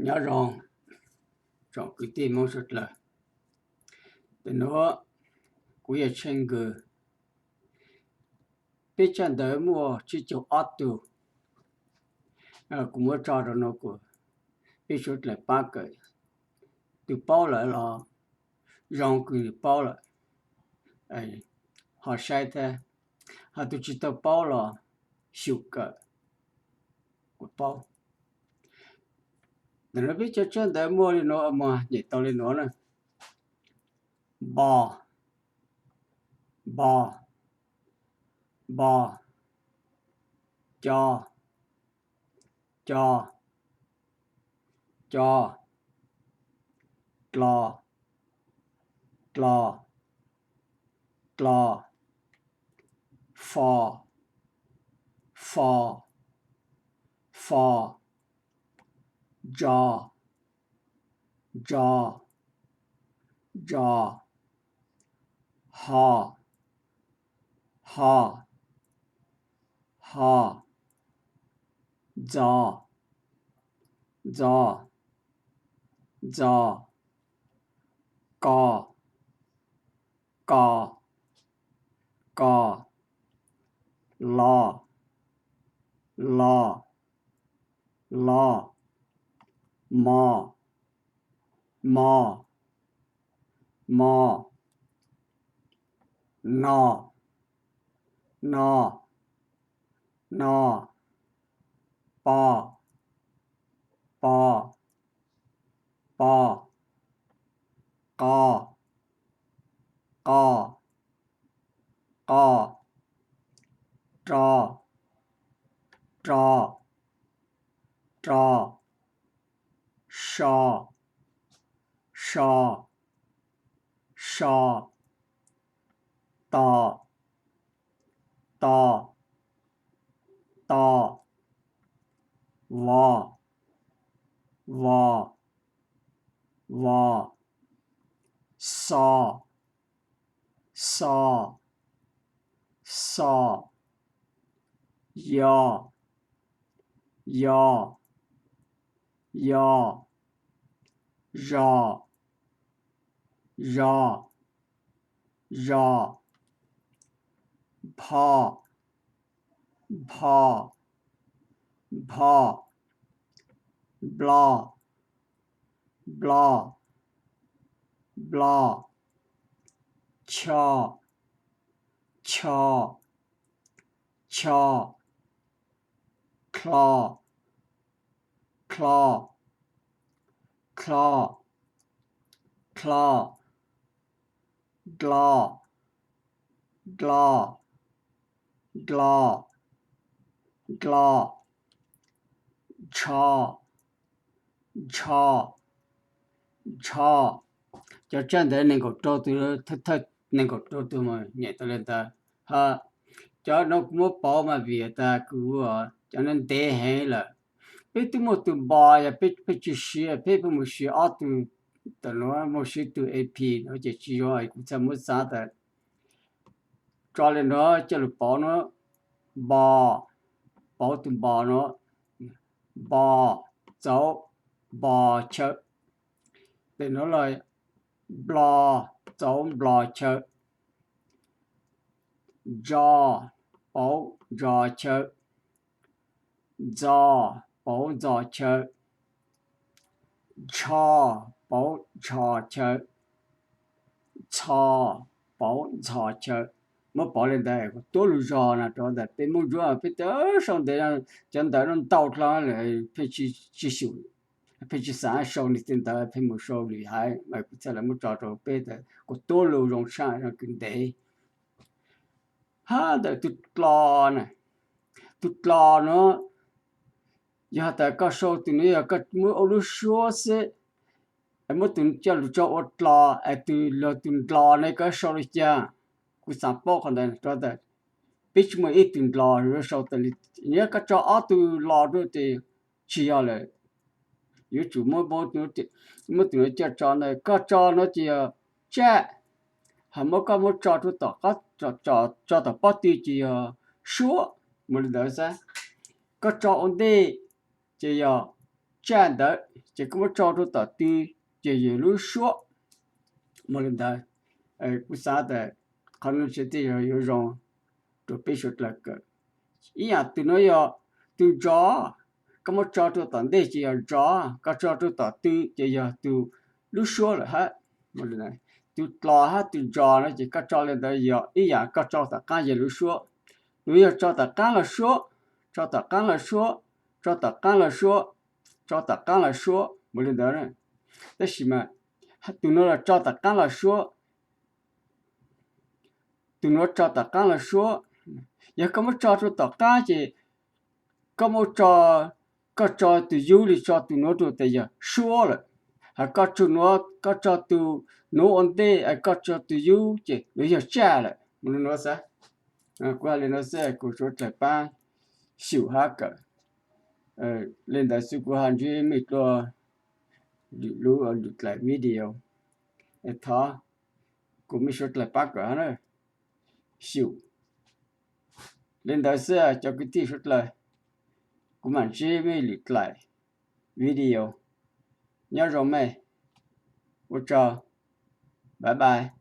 Nyob zoo tsoom kwv tij Hmoob suav dlawg. Tam nuav kuv yog Tsheej Nkws. Peb tsab ntawv muaj tsib caug ob tug, kuv muab tso rau no kuas peb suav dlawg pab kawm. Tus paub lawm los zoo kws nws paub lawm ho saib thiab, ho tus tsis tau paub los xyum kawm kuas paub. Tam nuav peb cov tsab ntawv muaj li nuav, muaj nyem tau li nuav na: npo, npo, npo, co, co, co, dlo, dlo, dlo, fo, fo, fo, ntso, ntso, ntso, ho, ho, ho, ntxo, ntxo, ntxo, ko, ko, ko, lo, lo, lo, mo, mo, mo, no, no, no, po, po, po, qo, qo, qo, ro, ro, ro, so, so, so, to, to, to, vo, vo, vo, xo, xo, xo, yo, yo, yo, zo, zo, zo, pho, pho, pho, nplo, nplo, nplo, cho, cho, cho, dlo, dlo, dlo, dlo, dlo, dlo, dlo, dlo, ntsho, ntsho, ntsho. Cov tsab ntawv nees nkaum rau tus, thawj nees nkaum rau tus mas nyem tau li ntawd. Ho cov no kuv muab pauv mas vim tas kuv, cov no ntev heev lawm. Peb twb muaj tus npo, yog peb, peb tsis siv, peb pheej mus siv ob tug, tam nuav muaj siv tug ap no ces tsis zoo, kuv txhaj muab xav tas tso li no coj lug pauv no. Npo, pauv tus npo no. Npo, txauv, npo, chaw. Tes no los nplo, txauv, nplo, chaw. Ntso, pauv, ntso, chaw. Ntxo, pauv, ntxo, chaw. Ntsho, pauv, ntsho, chaw. Ntxho, pauv, ntxho, chaw. Muab pauv li ntawd kuas tuab lug zog no rau ntawm peb Moob Ntsuab, peb tau sau ntawv, cov ntawv no ntau dlhau lawm pheej tsis xyum, pheej tsis xav sau li tej ntawd, pheej mus sau lwm haiv mas kuv txhaj le muab tso rau peb tas kuas tuab lug zoo tshaj, zoo kws ntev. Hab ntawm tus dlo na, tus dlo no yog tas koj sau tus no yog koj muab ua lub suab xwb, muab tus coj lug tso ua dlo, es tus luag tus ndlo ne koj sau li cas? Kuv xav paub qhov ntawd rau tas peb tsis muaj ib tug ndlo yuav sau tas li. Yog koj tso ob tug lo rau tes tsis yog lawm. Yuav tsum muab, muab tus no coj tso ntawd, koj tso no ces yog tsaj, ho muab koj muab tso rau tom, tso tom pob tw ces yog suab, mus li ntawd xwb. Koj tso ua ntej ces yog tsaj ntawd ces koj muab tso rau tom tw ces yog lub suab. Mus li ntawd, kuv xav tas qhov no tseem tej yog yuav zoo rau peb suav dlawg kawm. Ib yam tus no yog tus ntsos, koj muab tso rau tom ntej ces yog ntsos, koj tso rau tom tw ces yog tus lub suab lawm hab. Tus dlos hab tus ntsos no ces koj tso li ntawd yog ib yam, koj tso tom qaab yog lub suab. Nws yog tso tom qaab los suab, tso tom qaab los suab, tso tom qaab los suab, tso tom qaab los suab mus li ntawd. Tab sis mas tus no los tso tom qaab los suab, tus nuav tso tom qaab los suab. Yog koj muab tso rau tom qaab ces koj muab tso, koj tso tus yub li tso tus nuav rau tes yog suab lawm. Hos koj tso tus nuav ua ntej, koj tso tus yub ces nws yog tsaj lawm. Mus li nuav xwb, kuv has li nuav xwb, kuv suav dlawg paab xyum hab kawm. Li ntawd xwb kuv ho ntsib mej dlua lwm lub lwm dlaim video. Thov kuv mej suav dlawg paab kawm hab na. Xyum. Li ntawd xwb cov kwv tij suav dlawg, kuv mam ntsib mej lwm dlaim video. Nyob zoo mej, ua tsaug, bye bye.